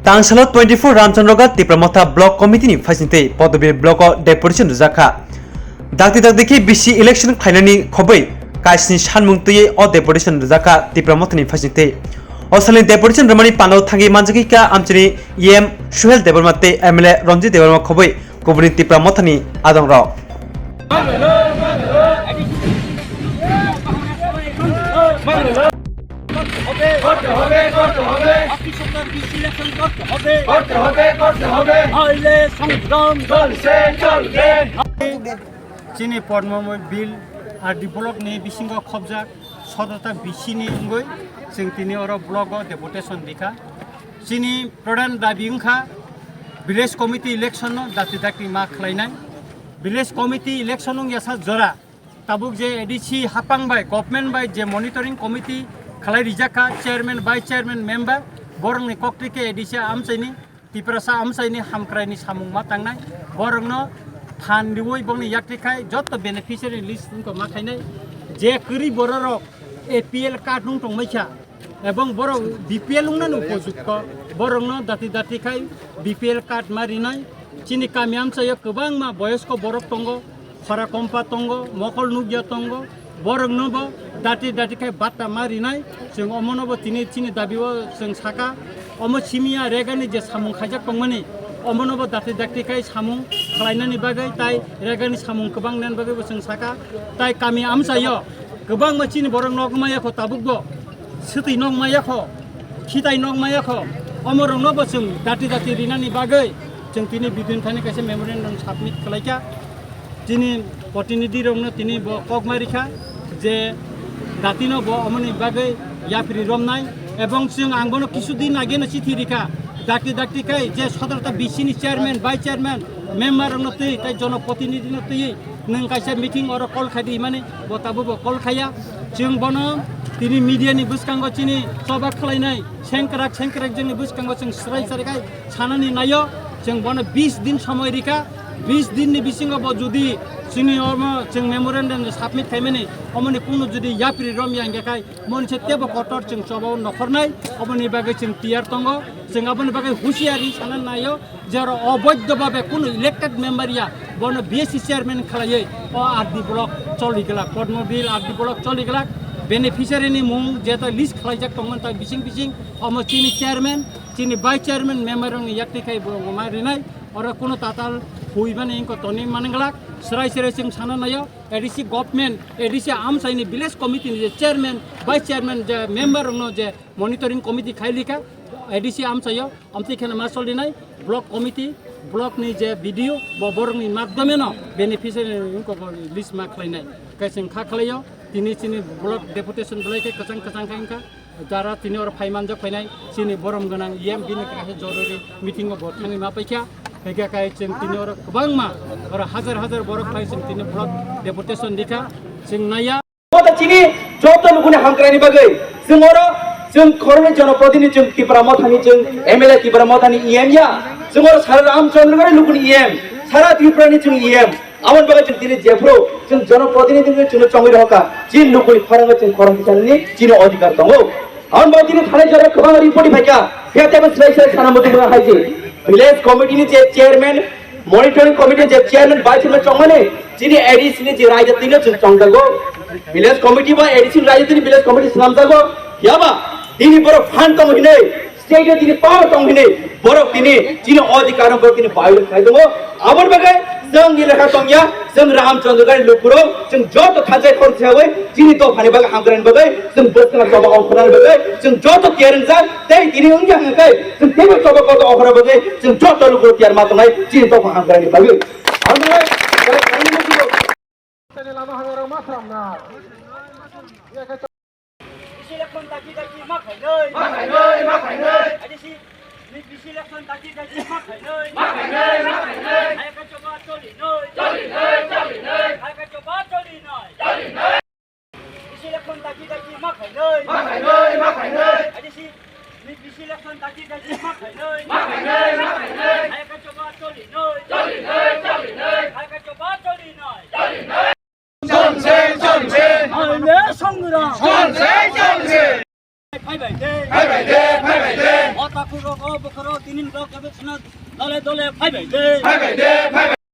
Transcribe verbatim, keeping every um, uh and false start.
Tangsalo twenty-four Ramchandroghat Tipra Motha Block Committee ni phaisingtwi Podobil Block o deputation rwjakha. Dakti dakti khe bisi election khlainani khobwi kaisni sanmung twiwi o deputation rwjakha Tipra Motha ni phaisingtwi. O salni deputation rwmani pano thangwi manjakha amchaini E M Suhel Debbarma tei M L A Ranjit Debbarma khobwi kubuni Tipra Mothani adongrok. Chini Podmobil R D block ni bisingo khobjak sotota bisini wngwi chwng tini oro block o deputation rikha. Chini pradhan dabi wngkha village committee election no dakti dakti ma khlainai. Village committee election wngya sa jora tabuk je A D C hapang bai government bai je monitoring committee khlai rijak kha chairman, vice chairman, member, borokni koktwi khe A D C amchaini Tiprasa amchaini hamkraini samung ma tangnai, borokno phan riwi bongni yakti khai jotto beneficiary list wngkha ma khainai. Je kwrwi bororok A P L card nung tongmai kha, ebong borok B P L wngna nung pojukko, borokno dati dati khai B P L card ma rinai. Chini kami amchaio kwbangma boyosko borok tongo, khora kompa tongo, mokol nukya tongo, borokno bo dati dati khai batta ma rinai. Chwng omono bo tini chini dabi o chwng saka, omo simiya regani je samung khaijak tongmani, omono bo dati dati khai samung khlainani bagwi tai regani samung kwbang nani bagwi bo chwng saka. Tai kami amchaio kwbangma chini borok nok maya kho tabuk bo. Swtwi nok maya kho, khitai nok maya kho, omorokno bo chwng dati dati rinani bagwi chwng tini bidin thani kaisa memorandum submit khlaikha. Chini protinidhi rokno tini bo kok ma rikha je datino bo omoni bagwi yapri romnai, ebong chwng ang bono kisu din ageno chithi rikha, dakti dakti khai je sotorta B C ni chairman, vice chairman, member rokno twi tai jonoprotinidhi no twi nwng kaisa meeting oro call khai di himani bo tabuk bo call khaiya. Chwng bono tini media ni bwskango chini choba khlainai sengkrak sengkrak jongni bwskango chwng swrai swrai khai sanani naio. Chwng bono bis din somoi rikha, bis din ni bisingo bo jodi chini omo chwng memorandum submit khaimani omoni kunu jodi yapri romya hingkha khai monse tebo kotor chwng choba o nokhornai, oboni bagwi chwng tiyar tongo. Chwng aboni bagwi husiari sana naio. Jero oboidho babe kunu elected member ya, bono B S C chairman khlaiwi o R D block choli glak, Podmobil R D block choli glak, beneficiary ni mung jeta list khlaijak tongmani tai bising bising omo chini chairman, chini vice chairman, member rokni yakti khai bo ma rinai, oro kunu tatal huimani wngkha toni mani glak, swrai swrai chwng sana naio, A D C government, A D C amchaini village committee ni je chairman, vice chairman je member rokno je monitoring committee khai likha, A D C amchaio, amtwi kheno ma solinai, block committee, block ni je B D O, bo borokni madhyome no beneficiary ni wngkha bo list ma khlainai. Kaising kha khlaio, tini chini block deputation belai khe kwchang kwchang khe wngkha. Jara tini oro phai manjak phainai, chini borom gwnang E M bini kaisa jorori meeting o bo thangwi ma paikha. Hingkhe kai chwng tini oro kwbangma oro hajar hajar borok phai chwng tini block deputation rikha, chwng naiya. Motha chini joto lukuni hamkraini bagwi chwng oro chwng khoroknwi jonoprotinidhi chwng Tipra Mothani chwng M L A Tipra Mothani E M ya chwng oro sara Ramchandra gari lukuni E M sara Tripurani chwng E M aboni bagwi chwng tini jephru chwng jonoprotinidhi chwngno chongwi rohorkha chini lukuni khorang chwng khorang tisani chini odhikar tongo aboni bagwi tini thanai jora kwbang report phaikha phiya tebo swlai swlai sana muchung mwnga haiji village committee ni je chairman Monitoring committee je chairman, vice chairman chongmani, chini A D C ni je raida tini chwng chongjago. Village committee ba A D C ni raida tini village committee swnamjago. Yaba, tini borok phan tong hinwi, state o tini power tong hinwi, borok tini, chini odhikar no borok tini violate khai tongo. Aboni bagwi chwng ni lekha tongya, chwng Ramchandra gari lukurok, chwng joto thansa khorang sawi, chini dophani bagwi hamkraini bagwi, chwng bwskang choba ongkhornani bagwi, chwng joto tiyar wngjak, tei tini wngya hwnkhe, chwng teibo choba koto ongkhorna bagwi, chwng joto lukurok tiyar ma tongnai, chini dopha hamkraini bagwi. Hamkrai, tei tini wngkhe lama hamya rok ma swnamna. Bisi election daki daki ma khainai. Ma khainai, ma khainai. A D C ni bisi election daki daki ma khainai. Ma khainai, ma khainai. Hai ka choba choli noi. Choli noi, choli noi. Hai ka choba choli noi. Choli noi. Bisi election daki daki ma khainai. Ma khainai, ma khainai. A D C ni bisi election daki daki ma khainai. Ma khainai, ma khainai. Hai ka choba choli noi. Choli noi, choli noi. Hai ka choba choli noi. Choli noi. Chonse, chonse. Aile songra. Chonse, chonse. Phaibai de. Phaibai de, phaibai de. Hot Takhuk rok, o bokhorok, tinin rok, kebek sina dole dole phai bai de. Phai bai de, phai bai.